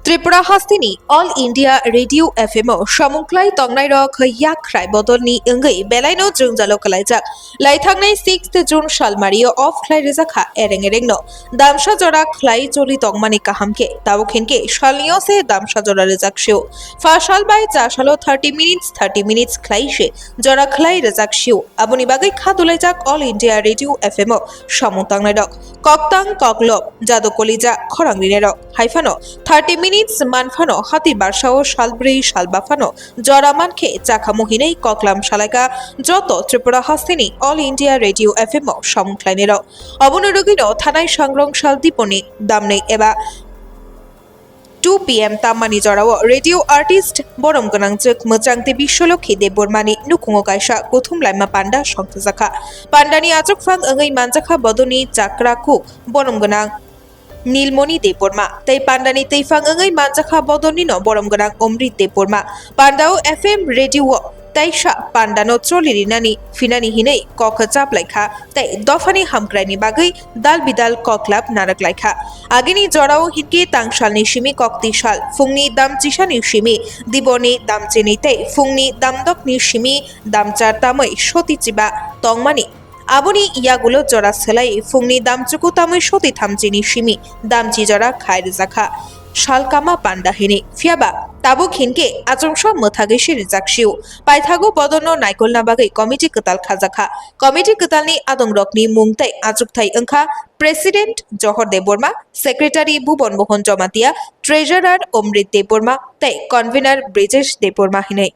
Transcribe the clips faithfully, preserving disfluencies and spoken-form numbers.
Tripura hasteni All India Radio F M o samung khlai tongnairok yak khrai bodolni wngwi belaino jwngjalo kwlaijak. Laithangnai sixth June salmario off khlai rijak kha ereng erengno. Damsa jora khlai choli tongmani kaham khe, tabuk hinkhe salnio se damsa jora rijak sio. Pha sal bai cha salo thirty minutes, thirty minutes khlai se jora khlai rijak sio. Aboni bagwi kha dulaijak All India Radio F M o samung tangnairok. Koktang, koklop, jado kolija, khorang rinero. Hai phano thirty minutes man phano hati barsao salbrwi salba phano jora mankhe chakhamu hinwi koklam salaika joto Tripura hasteni All India Radio F M o samung khlainero. Obono rwgwino thanai sangrong sal diponi damnwi eba two P M tammani jorao radio artist borom gwnangjwk mwchang tei Biswalokhi Debbarmani nukhungo kaisa kuthum laima panda songthajakha. Pandani achukphang wngwi manjakha bodoni chakra kuk borom gwnang Nilmoni Debbarma tei pandani twiphang wngwi manjakha bodonino borom gwnang Omrit Debbarma. Pandao F M radio o taisa pandano choli rinani phinani hinwi kok chaplai kha tei dophani hamkraini bagwi dal bidal koklap narak lai kha. Agini jorao hinkhe tangsalni simi kokti sal, phungni dam chisani simi diboni dam chini tei phungni dam dokni simi dam char tamwi soti chiba tongmani. Aboni yagulo jora swlai phungni dam chuku tamwi soti thamchini simi dam chi jora khai rijak kha salkama panda hinwi. Phiyaba tabuk hinkhe achomsa mwthagwi se rijak sio. Paithago bodolno naikolna bagwi committee kwtal khajak kha. Committee kwtalni adongrokni mung tei achukthai wngkha President Johor Debbarma, Secretary Bhuban Mohan Jamatia, Treasurer Omrit Debbarma tei Convener Brijesh Debbarma hinwi.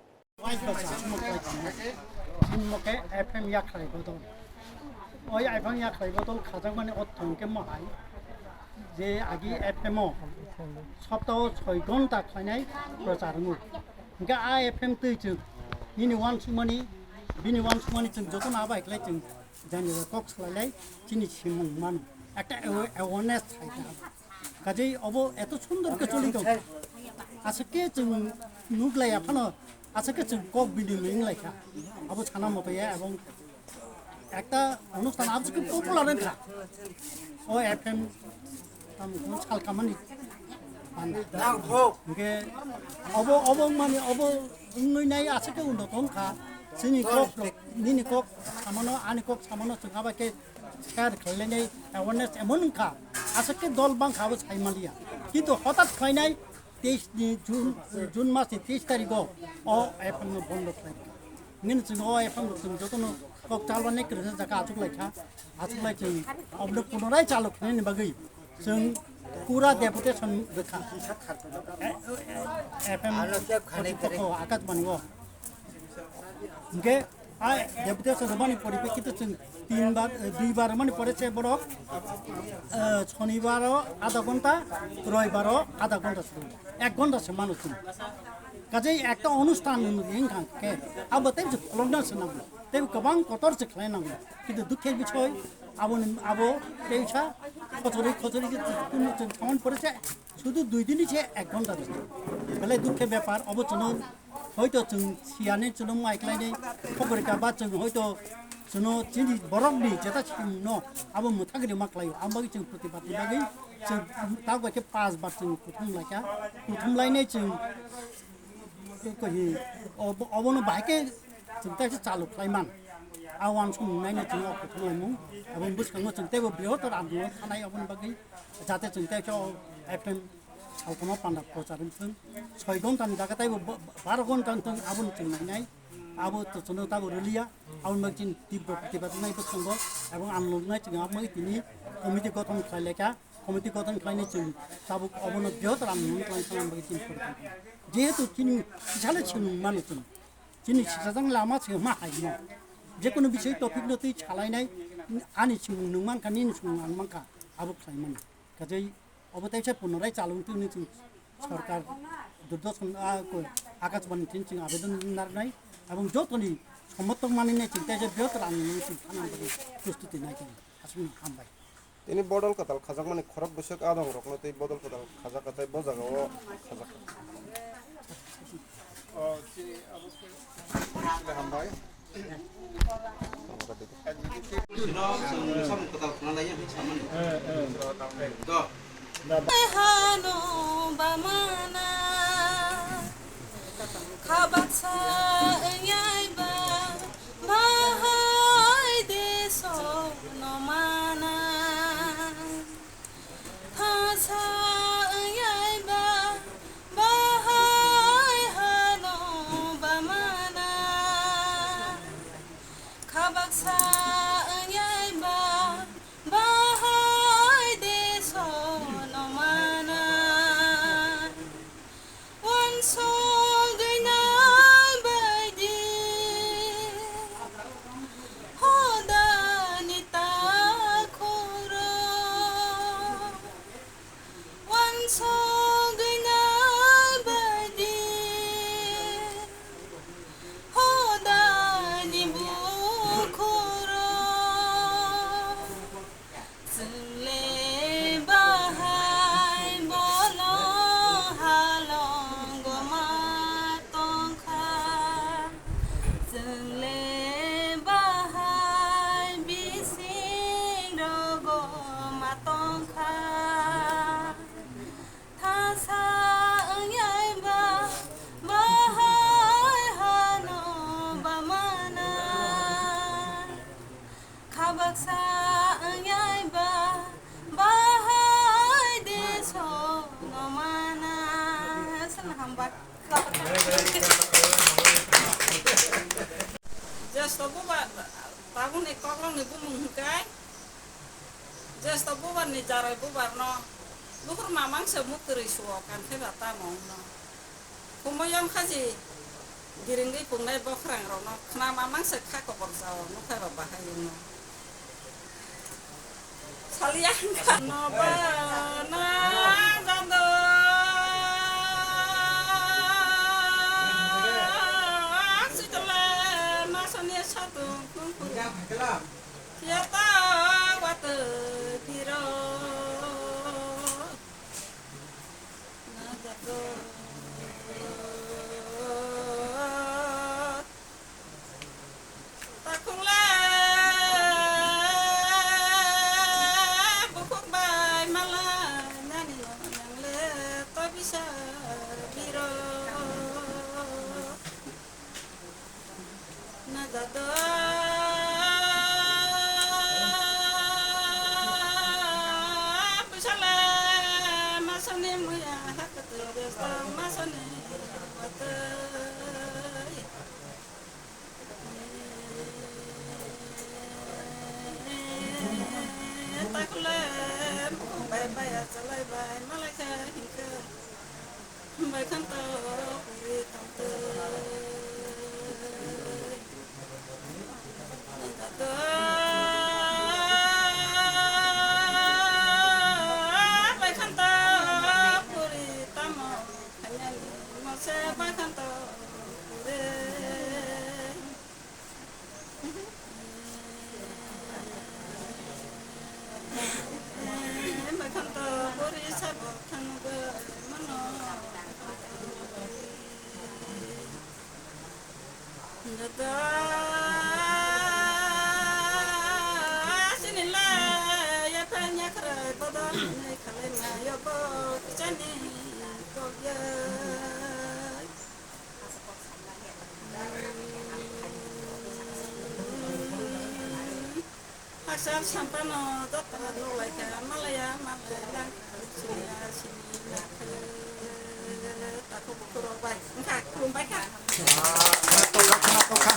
F M yakhlai bodol. Oi F M yakhlai bodol khajakmani ortho hwnkhe mohai je agi F M o soptao soi ghonta khlainai prochar wngo. Hwnkhe a F M twi chwng nini uansukmani, bini uansukmani chwng jotono abai khlai chwng jani kok salailai chini simung mano. Ekta awa-, awareness thaikha. Kajei obo eto sundor khe choli tong. Aswk khe chwng nuklaiya phano, aswk khe chwng kok bini wng laikha. Abo sana moto ya, ebong ekta onusthan abo khe popular wngkha. O F M tamo kunu salkamani. Hingke obo, obo mani obo wngwi nai aswk khe undo tongkha. Chini kok, nini kok samano, ani kok samano chwng abo khe share khlainai awareness emon wngkha. Aswk khe dol bangkha abo sai manliya. Kintu hotat khlainai teis ni June, June mas ni teis tarikh o o F M no bondo khlai. Nini chwng o F M rok chwng jotono kok chalmani kwrwngsa jaka achuk laikha. Achuk lai chwng obono punorai chalu khlainani bagwi chwng pura deputation rwkha. F M forty four o Akashbani o. Hingke a deputation rwmani poripekkito chwng tin bar, eh, dui bar rwmani pore se borok, eh, Shonibar o adha ghonta, Roibar o adha ghonta se, ek ghonta se mano chwng. Kajei ekta onusthan wngkha khe, abo tei kolokna se nango, tei kwbang kotor se khlai nango. Kintu dukhe bisoy, aboni, abo teisa khochori khochori je tini chwng thamani pore se, sudu dui din se ek ghonta se. Belai dukhe bepar, obo chwngno hoito chwng siyani chwngno mai khlainai, khokrika ba chwng hoito chwngno chini borokni jeta chwngno abo mwthagri ma khlaio. Ang bagwi chwng protibad ni bagwi chwng tak bai khe pas bar chwng kuthum laikha, kuthum lainai chwng. Tei kohi obo-, obono bahai khe chwng teisa chalu khlai man. A uansukmung naino chwng o kuthum laimung. Aboni bwskango chwng teibo brihotor andolon khanai aboni bagwi, jate chwng teisa o F M salkama panda prochar wng thung. Soi ghonta ni jaga teibo ba-, baro ghonta wng thung, aboni chwng nainai. Abo to chwngno tabo rwliya. Aboni bagwi chwng tibro protibad wngnai bwskango, ebong andolon wngnai chwng aboni tini committee gothon khlai laikha. Committee gothon khlainai chwng tabuk obono brihotor andolon khlai thangna bagwi chini porikomkon. Jehetu chini kisale chini mano chwng. Chini sisajak lama se ma hai no. Jekunu bisoi topic no twi salainai ani chwng nwng mankha, nini chwng ang mankha, abo khlai mano. Kajai obo teisa punorai chalung twi chwng sorkar Doordarshan, ah, ko-, Akashbani twi chwng abedon narnai. Abong jotoni somotok maninai chwng teisa brihotor andolon chwng thangna bagwi prostuti nai chwng. Aswkno hambai. Tini bodol kwtal khajakmani khorok bwswk adongrokno tei bodol kwtal khajak kwtai bo jagao khajak. Hambai. Hano bama Hambai. Jesto bubar, tabukni kokrokni bumung hwnkhe, jesto bubarni jarai bubarno bukhur mamang se muktwrwi suo, kankhe ba tamo wngno. Kumoyong khaji giringwi pungnai bokhrang rokno khna mamang se kha kobor jao nukhai rok bahai wngno. Salia hwnkha. No ba na jado. Sitole masoni satung kungkung. Siata wate biro. Na jado. Takhungle bukhuk bai mala nani nongle to bisa biro. Na jado bisale masoni muya hakte besta masoni watoi. Takle bai bai achalai bai malai kha hingkha. Bai khan to puri tongtoi. Nang jado bai khan to puri tamo khainani mose bai khan to puri. Bai khan to puri sabo thangbai mano. Dada, sini le, ya pa nya kharai bodo, nai khalai ma yo bo, kichani kok ya. Haksa sampano joto nukhlaikha, malaya, malaya, lang, siniya, sini, nakhe, takhuk bukhurok bai, wngkha, khulumbaikha. Ah, khna tokha, khna tokha.